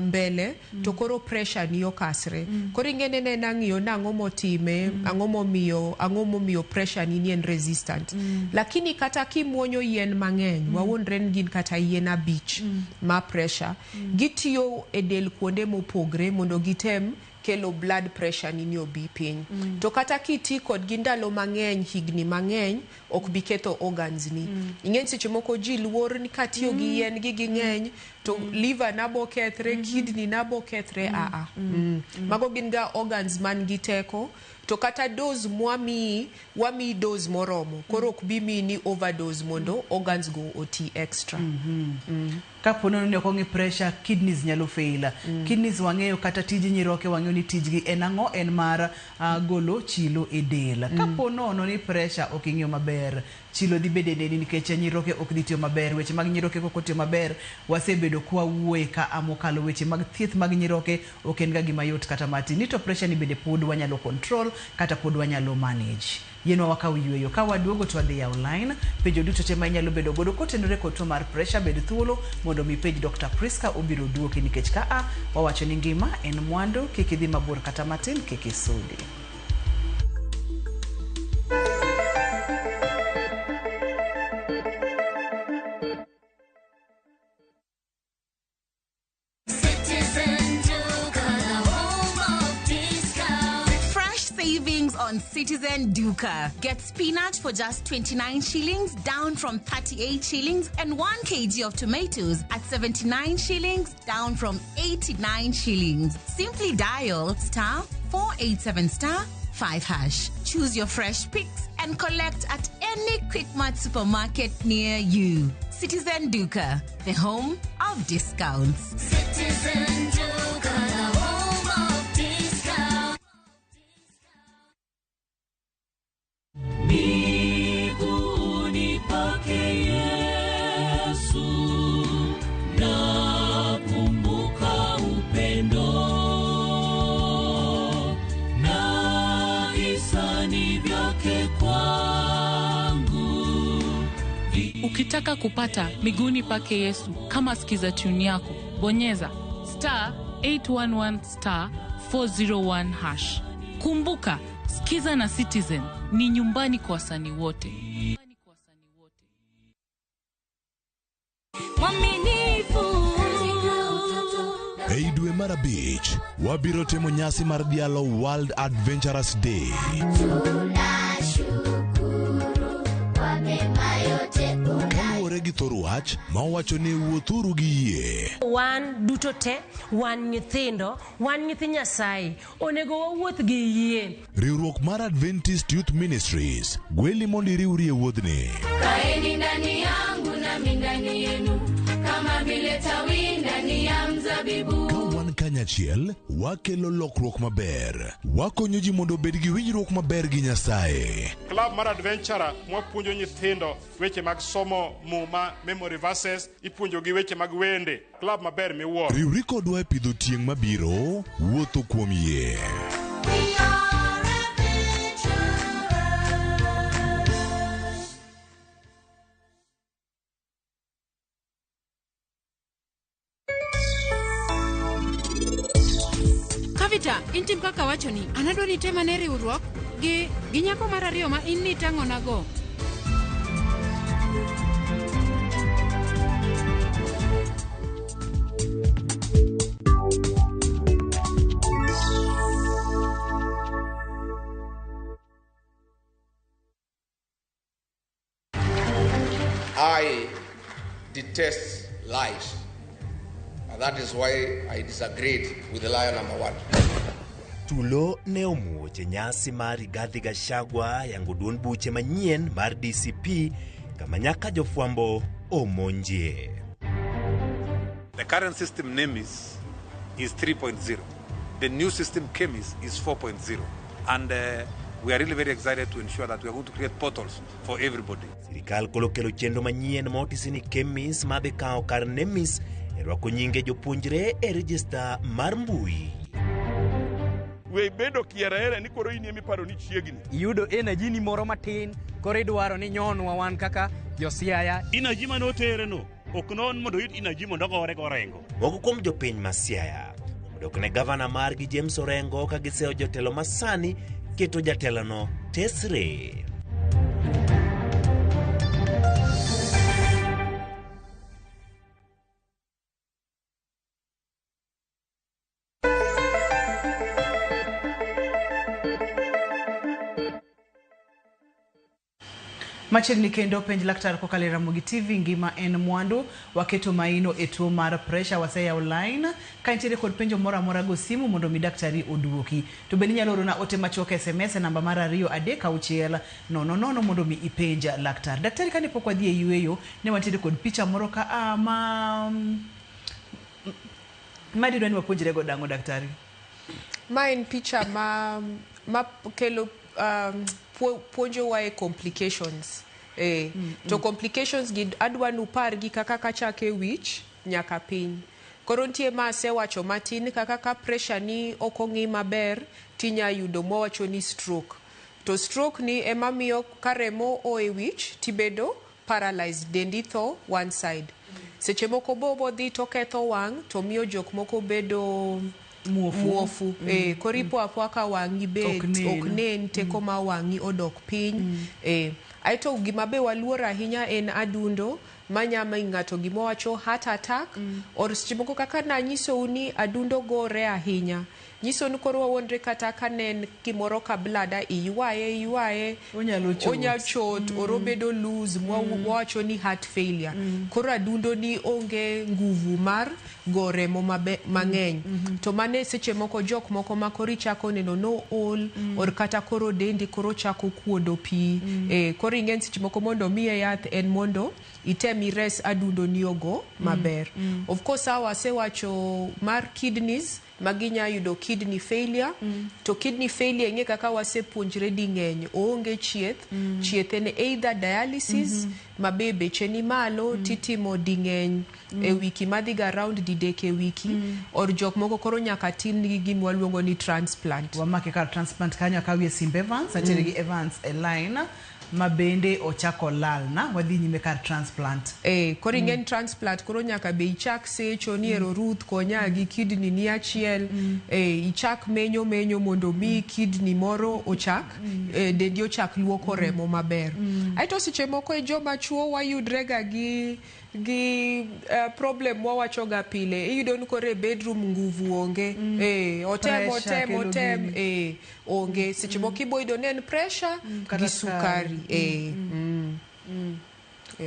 mbele, to koro pressure ni okasre. Koro ing'e ne nang'iyo nang'o motime, ang'o momiyo pressure ni en resistant. Lakini kata kimuonyo yien mang'eny, wawuondre ni gin kata yien 5 ma pressure, gitiyo e del kuonde mopogre mondo gitem kelo blood pressure ni obi piny. To kata kiti kodgi ndalo mang'eny, higni mang'eny, ok bi ketho organs ni. Ing'e seche moko ji luor ni katiyo gi yien gi ging'eny, to liver na bo kethre, kidney na bo kethre, aa. Mago gin ga organs man gi teko, to kata dose mwamiyi, wamiyi dose moromo. Koro ok bi miyi ni overdose mondo organs go oti extra. Kapo ni ok ong'i pressure, kidneys nyalo fail. Kidneys wang'eyo kata tij nyiroke wang'eyo ni tijgi en ang'o, en mar golo chilo e del. Kapo nono ni pressure ok ing'iyo maber, chilo dhi bedo e dendi nikech nyiroke ok dhi tiyo maber. Weche mag nyiroke kok otiyo maber, wasebedo kwa wuoye ka mokalo weche mag thieth mag nyiroke ok en ga gima yot kata matin. Ni to pressure ni bende pod wanyalo control kata pod wanyalo manage. Yienwa wakaw yueyo. Ka waduogo to wadhi yawo line. Penjo duto te ma inyalo bedo godo kotenore kod tuo mar pressure, bed thuolo mondo mi penj Dr. Priska, obiro duoki nikech ka a wawacho ni ngima en mwandu, kik idhi mabor kata matin, kik isudi. Savings on Citizen Duka. Get spinach for just 29 shillings, down from 38 shillings, and 1 kg of tomatoes at 79 shillings, down from 89 shillings. Simply dial *487 *5#. Choose your fresh picks and collect at any Quickmart supermarket near you. Citizen Duka, the home of discounts. Citizen Duka, the home of discounts. Miguuni pake Yesu, nakumbuka upendo na hisani vyake kwangu. Ukitaka kupata miguuni pake Yesu kama sikiza tune yako, bonyeza *811 *401#. Kumbuka, Sikiza na Citizen ni nyumbani kwa wasanii wote. Ei dwe mar 5, wabiro timo nyasi mar dhialo World Adventurers Day. Kaluwore gi thor wach ma owacho ni wuothuru gi yie. Wan duto te, wan nyithindo, wan nyithi Nyasaye, onego wawuoth gi yie. Riwruok mar Adventist Youth Ministries gweli mondo iriwri e wuodhni. Kaeni ndani yangu nami ndani yenu, kama vile tawi ndani ya mzabibu. Ka wan kanyachiel, wakelo lokruok maber. Wakonyo ji mondo obed gi winjruok maber gi Nyasaye. Club mar Adventurer mwapuonjo nyithindo weche mag somo Muma, memory verses, ipuonjogi weche mag wende. Club maber miwuoro. Riwri kodwa e pidho tieng' mabiro, wuotho kuom yie. Kavita, in tim kaka wachoni, an adwa ni item ane riwruok gi nyako mar ariyo ma in nitang'onago. I detest lies. And that is why I disagreed with the liar number 1. Tulo ne omuoch e nyasi mar Rigathi Gachagua yango duond buche manyien mar DCP kama nyaka jofwambo omonjie. The current system NEMIS is 3.0. The new system KEMIS is 4.0. And we are really very excited to ensure that we are going to create portals for everybody. Sirikal koro kelo chenro manyien ma otisi ni KEMIS madhi kawo kar NEMIS e rwako nyinge jopuonjre e rejista mar mbui. We bedo kieraera ni koro in ema iparo ni chiegni. Iyudo energy ni moro matin, koro idwaro ni nyonwa wan kaka josiaya. Energy mane otere no ok non mondo oyud energy mondo ogore go Orengo. Moko kuom jopiny ma Siaya odok ne gavana margi James Orengo ka giseyo jotelo masani keto jatelono tesre. Machiegni kendo penj laktar kokalo e Ramogi TV ngima en mwandu waketo maino e tuo mar pressure waseyawo line ka intiere kod penjo moro amora go simu mondo mi daktari oduoki to bende inyalo orona ote machuok SMS e namba mar 2 3 6 0 0 mondo mi ipenj laktar. Daktari kane pok wadhi e yueyo ne wantiere kod picha moro ka a ma madidwa ni wapuonjre go dang'o daktari? Ma en picha ma kelo puonjowa e complications. To complications gi adwa nupar gi kaka kachake wich nyaka piny. Koro nitie ma asewacho matin kaka ka pressure ni ok ong'i maber tinya yudo mwawacho ni stroke. To stroke ni ema miyo ka remo oa e wich tibedo paralyzed, dendi tho one side. Seche moko bobo dhi to ketho wang' to miyo jok moko bedo muofu. Koro ipo apoa ka wang'i bet ok nen, teko ma wang'i odok piny. Aeto gima be waluor ahinya en adundo manyama ng'ato gimowacho heart attack. Or seche moko kaka nanyisou ni adundo gore ahinya, nyiso ni koro wawuondre kata ka ne en gimoro ka blada iywaye onyalo chot or obedo loose mwawacho ni heart failure. Koro adundo ni onge nguvu mar go remo mang'eny. To mane seche moko jok moko ma koro ichako neno no ol or kata koro dendi koro chako kuodo pi. Koro ing'e seche moko mondo miye yath en mondo item ires adundo ni ogo maber. Of course awasewacho mar kidneys maginya yudo kidney failure. To kidney failure ing'e kaka wasepuonjre ding'eny oonge chieth. Chieth en either dialysis mabe beche ni malo titimo ding'eny e wiki madhiga round didek e wiki. Or jok moko koro nyaka timnigi gima waluongo ni transplant. Wamake kar transplant kanyo akawie simb Evans, atiere gi Evans e line ma bende ochako lalna wadhi nyime kar transplant. Koro ing'e ni transplant koro nyaka be ichak secho ni ero Ruth konya gi kidney ni achiel. Ichak menyo mondo mi kidney moro ochak dendi ochak luoko remo maber. Aeto seche moko e joma chuo wayudrega gi problem mwawachoga pile. Iyudo ni koro e bedroom nguvu onge. Otem onge. Seche moko ibo yudo ni en pressure gi sukari.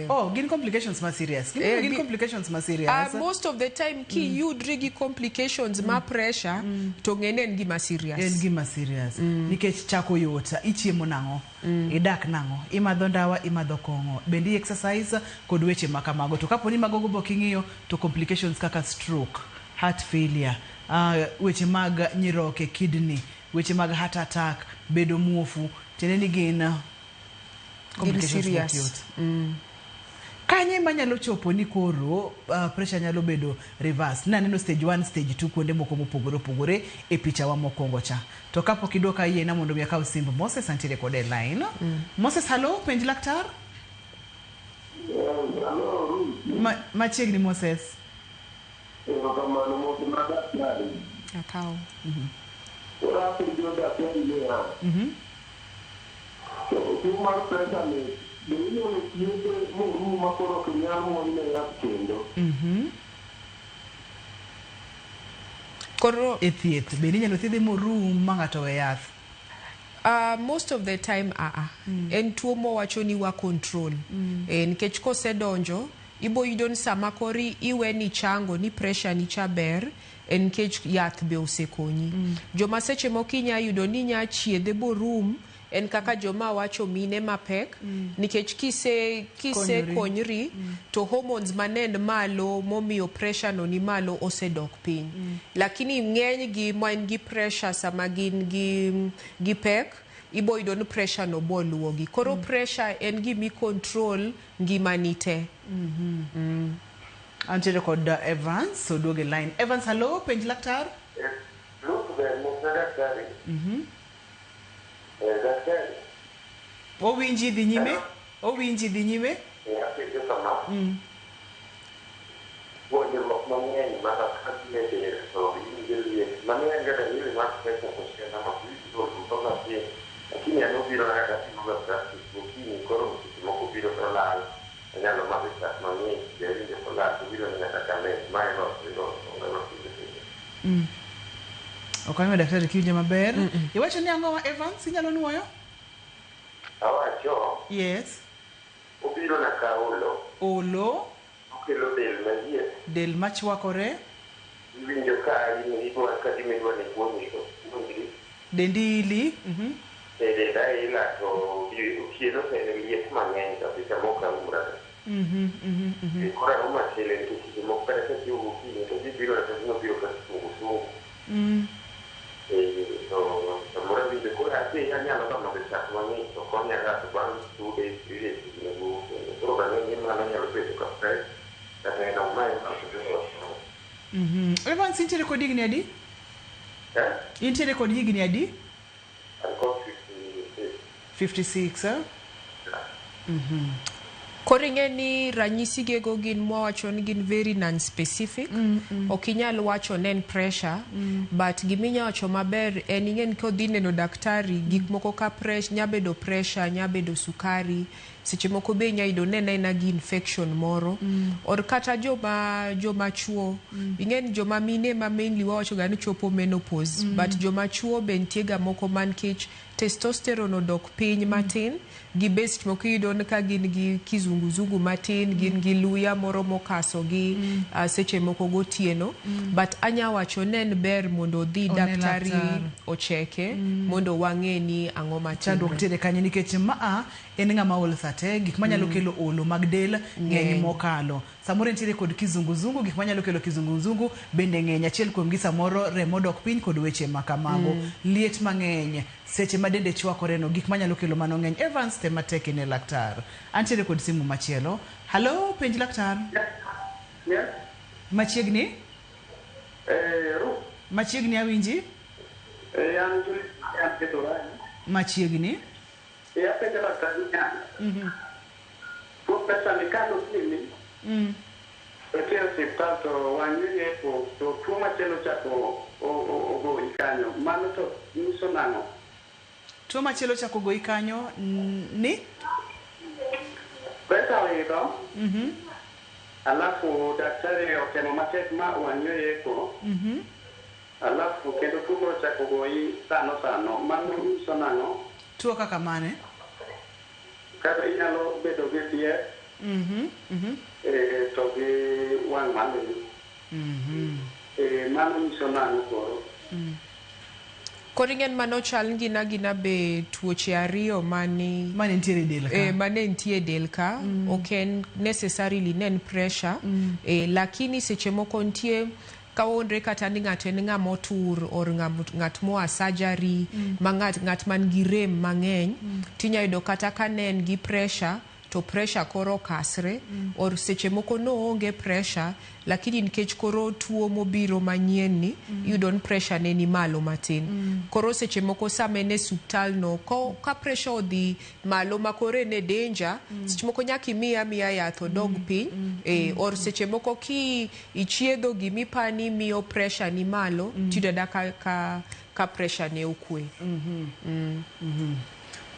Oh, gin complications ma serious. Gin complications ma serious. Most of the time ki yudri gi complications ma pressure to ng'e en gima serious. En gima serious. Nikech chako yot, ichiemo nang'o, idak nang'o, imadho ndawa, imadho kong'o, bende exercise kod weche ma kamago. To kapo ni mago go bok ing'iyo to complications kaka stroke, heart failure, weche mag nyiroke, kidney, weche mag heart attack, bedo muofu, tiende ni gin complications serious. Yot. Kanye manyalo chopo ni koro pressure nyalo bedo reverse. Naneno stage 1, stage 2 kuonde moko mopogore opogore e picha wa mokwongo cha. To kapok idwoka yiena mondo mi akaw simb Moses antiere kode e line. Moses, hello, penj laktar. Machiegni Moses. Erokamano mos ma daktari. Akaw. Koro apenjo daktari niya, tuo mar pressure ni be inyalo thiedhe morum ma koro ok nyal muonyne yath kendo? Koro e thieth bende inyalo thiedhe morum ma ng'ato we yath? Most of the time en tuo mwawacho ni wa control. Nikech kosedonjo ibo yudo ni sama kori iwe ni chango ni pressure ni cha ber En nikech yath be osekonyi. Joma seche moko inya yudo ni inya chiedhe borum en kaka joma wacho mine mapek nikech kise Konyori. konyri to hormones manen malo momiyo pressure no ni malo osedok piny. Lakini ng'eny gi man gi pressure sama gin gi pek ibo yudo ni pressure no bo luwogi. Koro pressure en gimi control ngimani te. Antiere kod Evans, oduogo e line. Evans, hello, penj laktar. Ruth ber mosna daktari. Daktari, Owinji dhi nyime. Owinji dhi nyime. Apenjo kama. Puonjruok mang'eny mana ka dhi e del to iwinjo liet. Mano en ga dalili mar pressure koso en ang'o? Olupo matin. Lakini an obiro na katimo ga practice gokinyi koro seche moko obiro to olal. Anyalo madho chak mang'ich, be awinjo kolal to obiro na nyaka kamet. Mae onge mapile pile. Ok ang'eyo daktari kiwinjo maber. Iwacho ni ang'o Evans, inyalo nuoyo? Awacho, Yes. obiro na ka olo. Olo, Okelo del maliet. del machwakore, Iwinjo ka in idwa ka gima idwa ni puonjri. dendi ili. E denda ila to otieno to en liet mang'eny kabisa mok aumra. Koro ang'o makele nikech seche moko kata kachiewo gokinyi to dhi biro na to gima biro ka sungu sungu. To samoro awinjo koro adhi anyalo ga madho chak mang'ich to konya ga to bang' 2 days 3 days to gino duogo kendo. Koro ok ang'e ni mano nyalo bedo ka pressure kata en ang'o ma en. Evans, intiere kod higni adi? Eh? Intiere kod higni adi? An kod 56. 56, eh? Koro ing'e ni ranyisi gego gin mwawacho ni gin very non-specific. Ok inyal wacho ne en pressure, but giminya wacho maber en ing'e ni kodhi neno daktari gik moko ka pressure, nya bedo pressure, nya bedo sukari, seche moko be inya yudo ne en aena gi infection moro or kata joma chuo. Ing'e ni joma mine ma mainly wawacho ga ni chopo menopause, but joma chuo be nitie ga moko man kech testosterone odok piny matin gi be seche moko iyudo ni ka gin gi kizunguzungu matin, gin gi luya moro mokaso gi seche moko gotieno. But anya wacho ne en ber mondo odhi one daktari laktar. Ocheke mondo wang'e ni ang'o Chandruok matimre. Nitiere kanyo nikech maa en ng'ama ol sate gik manyalo kelo olo mag del ng'eny Ng'eny. Mokalo samoro entiere kod kizunguzungu gik manyalo kelo kizunguzungu bende ng'eny achiel kuomgi samoro remo dok piny kod weche ma kamago liet mang'eny seche ma dende chwakore no gik manyalo kelo mano ng'eny. Evans tem matek ine laktar. Antiere kod simu machielo. Halo, penj laktar. Yes. Machiegni. Ruth. Machiegni, awinji. An Julius an Githurai. Machiegni. Apenjo laktar niya, tuo pressure ni ka nopimi to itere osiptal to wang'i yepo to tuo machielo chako ogoyi kanyo. Mano to nyiso nang'o? Tuo machielo chako goyi kanyo ni? Pressure oidho, alafu daktari otemo matek ma wang'i oyepo, alafu kendo tuo moro chako goyi sano sano. Mano nyiso nang'o? Tuo kaka mane? Kata inyalo bedo gi diep to gi wang' malil. Mano nyiso nang'o koro? Koro ing'e ni mano chal gina gina be tuoche ariyo mani mane nitiere e del ka. Mane nitie e del ka ok en necessarily ne en pressure, lakini seche moko nitie ka waonre kata ni ng'ato en ng'ama otur or ng'at moa surgery ma ng'at man gi rem mang'eny tinya yudo kata ka ne en gi pressure to pressure koro okasre or seche moko noonge pressure lakini nikech koro tuo mobiro manyien ni iyudo ni pressure ne ni malo matin. Koro seche moko sama en e suptal no ko, ka pressure odhi malo ma koro en e danger seche moko nyaka imiye amiya yath odog piny or seche moko ki ichiedho gimipani miyo pressure ni malo tiyudo ada ka pressure ne okwe.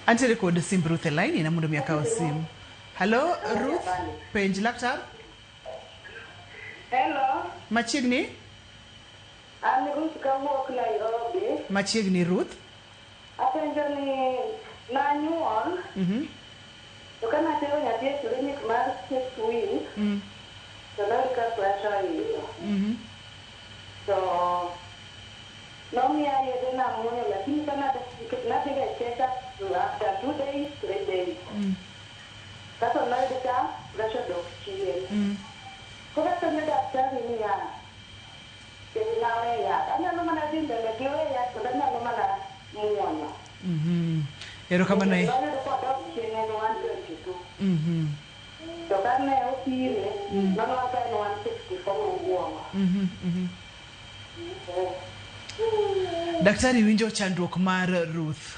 Antiere kod simb Ruth e line ina mondo mi akaw sim. Hallo Ruth, penj laktar. Hello, Machiegni. An Ruth kawuok Nairobi. Machiegni Ruth. Apenjo ni nanyuol to ka natero nyathi e clinic mar 6 weeks to noyud ka pressure oidho. To pressure dok chien. Koro apenjo daktari niya, kelna we yath. Anyalo mana dhi mbele gi we yath kendo anyalo mana muonyo. Erokamano. Noyudo kodok chien en 122. To kane opime, nonwang'o ka en 164 mokwongo. Daktari winjo chandruok mar Ruth.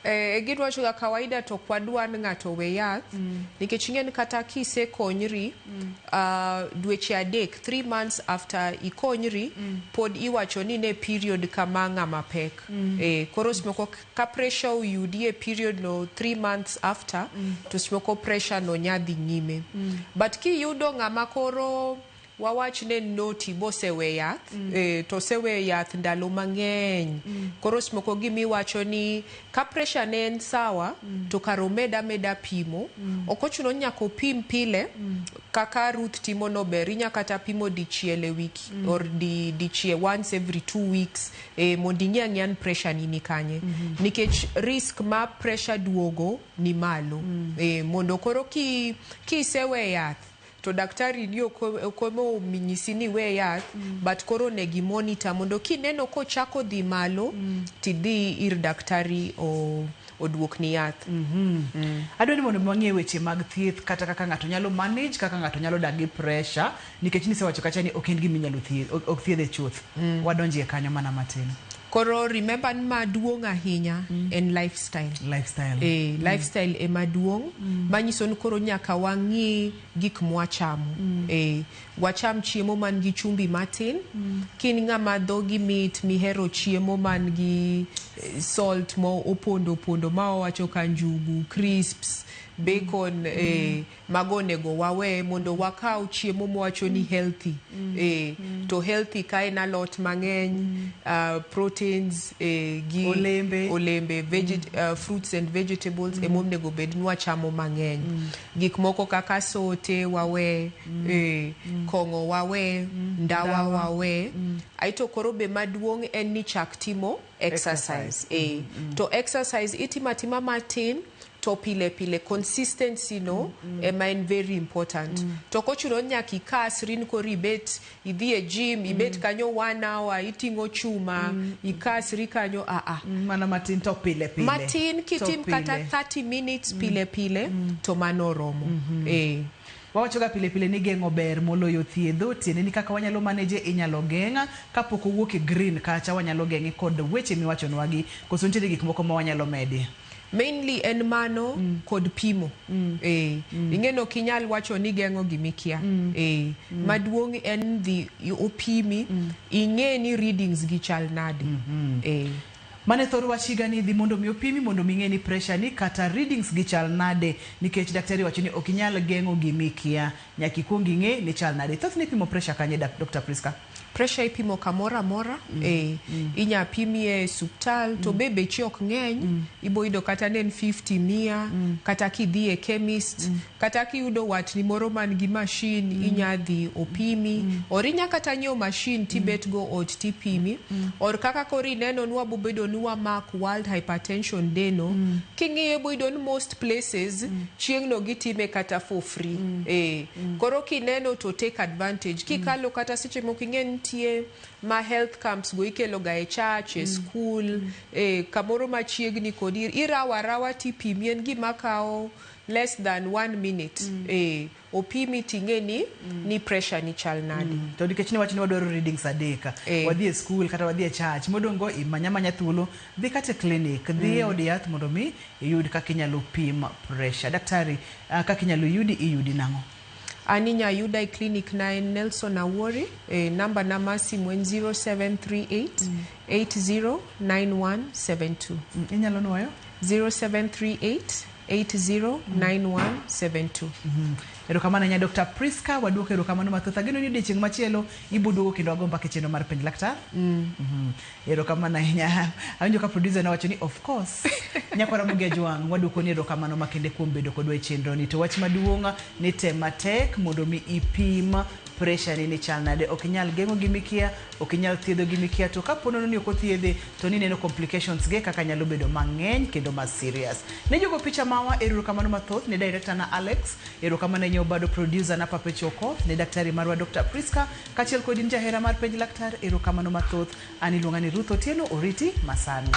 Gidwacho ga kawaida to ok wadwa ni ng'ato owe yath nikech ing'e ni kata kisekonyri dweche 3, 3 months after ikonyri pod iwacho ni ne period kama ng'ama pek. Koro seche moko ka pressure oyudi e period no 3 months after to seche moko pressure no nya dhi nyime. But kiyudo ng'ama koro wawach ne noti bosewe yath to osewe yath ndalo mang'eny koro seche moko gimiwacho ni ka pressure ne en sawa to kar omed ameda pimo ok ochuno ni nyaka opim pile kaka Ruth timo no ber inya kata pimo dichiel e wik or dichiel once every 2 weeks mondo ing'e ang'eya ni pressure ni ni kanye nikech risk ma pressure duogo ni malo mondo koro kisewe yath to daktari ni ok onyisi ni we yath but koro onego monitor mondo kineno kochako dhi malo tidhi ir daktari oduokni yath. Adwa ni mondo wang'e weche mag thieth kata kaka ng'ato nyalo manage, kaka ng'ato nyalo dak gi pressure nikech nisewacho kacha ni ok en gima inyalo thiedh, ok thiedhe chuth. Wadonjie kanyo mana matin. Koro remember ni maduong' ahinya en lifestyle. Lifestyle. Lifestyle ema duong' manyiso ni koro nyaka wang'i gik mwachamo. Wacham chiemo man gi chumbi matin. Kin ng'ama dhogi mit mihero chiemo man gi salt mo opondo opondo ma wawacho ka njugu, crisps, bacon, mago onego wawe mondo wakaw chiemo mwawacho ni healthy. To healthy ka en alot mang'eny, proteins, gi olembe, fruits and vegetables emonego bed ni wachamo mang'eny. Gik moko kaka sote wawe, kong'o wawe, ndawa wawe. Aeto koro be maduong' en ni chak timo exercise. To exercise itimo atima matin to pile pile, consistency no ema en very important. To kochuno ni nyaka ikasri ni koro ibet idhi e gym ibet kanyo 1 hour iting'o chuma ikasri kanyo a Mana matin to pile pile. Matin kitim To kata pile. 30 minutes pile pile to mano oromo. Wawacho ga pile pile ni geng'o ber moloyo thiedho, tiende ni kaka wanyalo manage inyalo geng'a kapok owuok e green kacha wanyalo geng'e kod weche miwachonwagi koso nitiere gik moko ma wanyalo medie. Mainly en mano kod pimo. Ing'e ni ok inyal wacho ni geng'o gimikia. Maduong' en dhi opimi ing'e ni readings gi chal nade. Mane thor wach higani dhi mondo mi opimi mondo mi ing'e ni pressure ni kata readings gi chal nade nikech daktari wacho ni ok inyal geng'o gimikia nyaka ikuong ing'e ni chal nade. Thothne ipimo pressure kanye Dr. Priska? Pressure ipimo kamoro amora. Inya pimi e osuptal to be beche ok ng'eny. Ibo yudo kata ne en 50 100 kata kidhi e chemist kata kiyudo watni moro man gi machine inya dhi opimi or inya kata nyiewo machine tibet go ot tipimi or kaka koro ineno ni wabobedo ni wamark World Hypertension Day no king'iyo ibo yudo ni most places chieng' no gitime kata for free. Koro kineno to take advantage kikalo kata seche moko ing'e nitie ma health camps go ikelo ga e church, e school, kamoro machiegni kodi irawo arawa tipimi en gima kawo less than 1 minute. Opimi ting'e ni pressure ni chal nade. To nikech niwacho ni wadwaro readings 3 wadhi e school kata wadhi e church modong' go imanya manya thuolo dhi kata e clinic dhi e od yath mondo mi iyud kaka inyalo pim pressure. Daktari, kaka inyalo yudi iyudi nang'o? An inya yuda e clinic na en Nelson Awori, namba na mar simu en 0738 809172. Inyalo nuoyo? 0738 809172. Erokamano ahinya Dr. Priska, waduoko erokamano mathoth. Ageno ni odiechieng' machielo ibo duogo kendo wago mbaka e chenro mar penj laktar. Erokamano ahinya. Awinjo ka producer nowacho ni of course. Nyakwara Ramogi Ajwang', waduoko ni erokamano makende kuom bedo kodwa e chenro ni. To wach maduong' ni tem matek mondo mi ipim pressure ni chal nade. Ok inyal geng'o gimikia, ok inyal thiedho gimikia, to kapo nono ni ok othiedhe to ni neno complications ge kaka nyalo bedo mang'eny kendo ma serious. Ne jogo picha mawa, erokamano mathoth ne director na Alex, erokamano ne Obado producer na Papecho Okoth, ne daktari marwa Dr. Priska, kaachiel kod in jahera mar penj laktar, erokamano mathoth. An iluonga ni Ruth Otieno, oriti masani.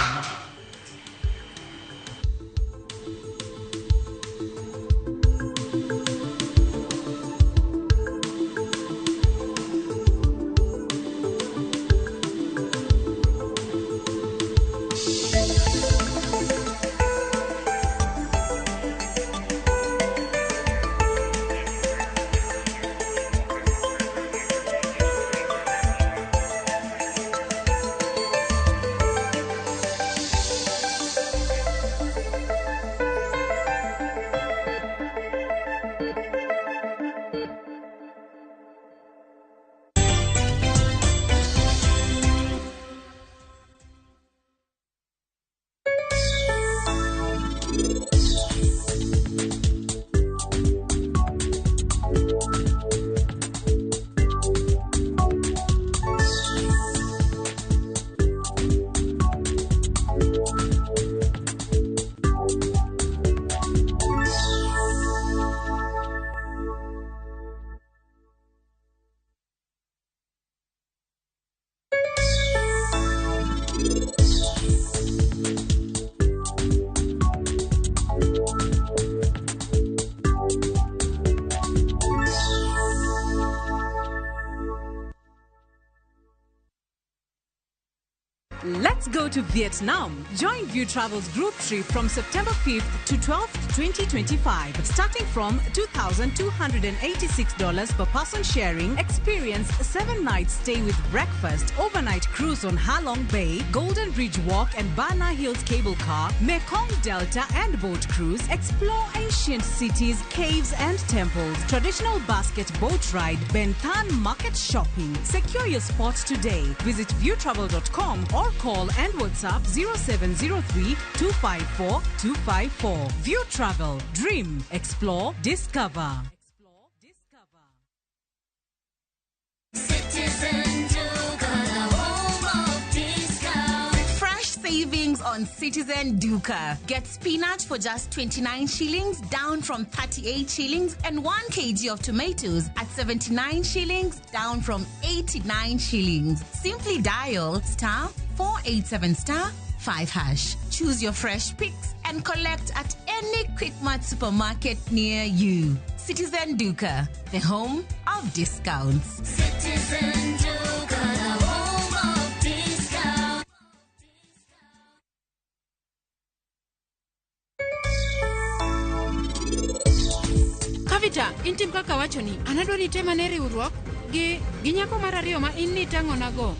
Let's go to Vietnam. Join View Travel's group trip from September 5th to 12th, 2025. Starting from $2,286 per person sharing, experience 7-night stay with breakfast, overnight cruise on Halong Bay, Golden Bridge Walk and Bana Hills Cable Car, Mekong Delta and boat cruise, explore ancient cities, caves and temples, traditional basket boat ride, Ben Thanh market shopping. Secure your spot today. Visit viewtravel.com or call and WhatsApp 0703 254 254. View Travel. Dream. Explore. Discover. Citizen Duka, the home of discount. Fresh savings on Citizen Duka. Get spinach for just 29 shillings, down from 38 shillings, and 1 kg of tomatoes at 79 shillings, down from 89 shillings. Simply dial star 487 star 5 hash. Choose your fresh picks and collect at any Quickmart supermarket near you. Citizen Duka, the home of discounts. Citizen Duka, the home of discount. Kavita, in tim kaka wachoni, an adwa ni item ane riwruok gi nyako mar ariyo ma in nitang'onago.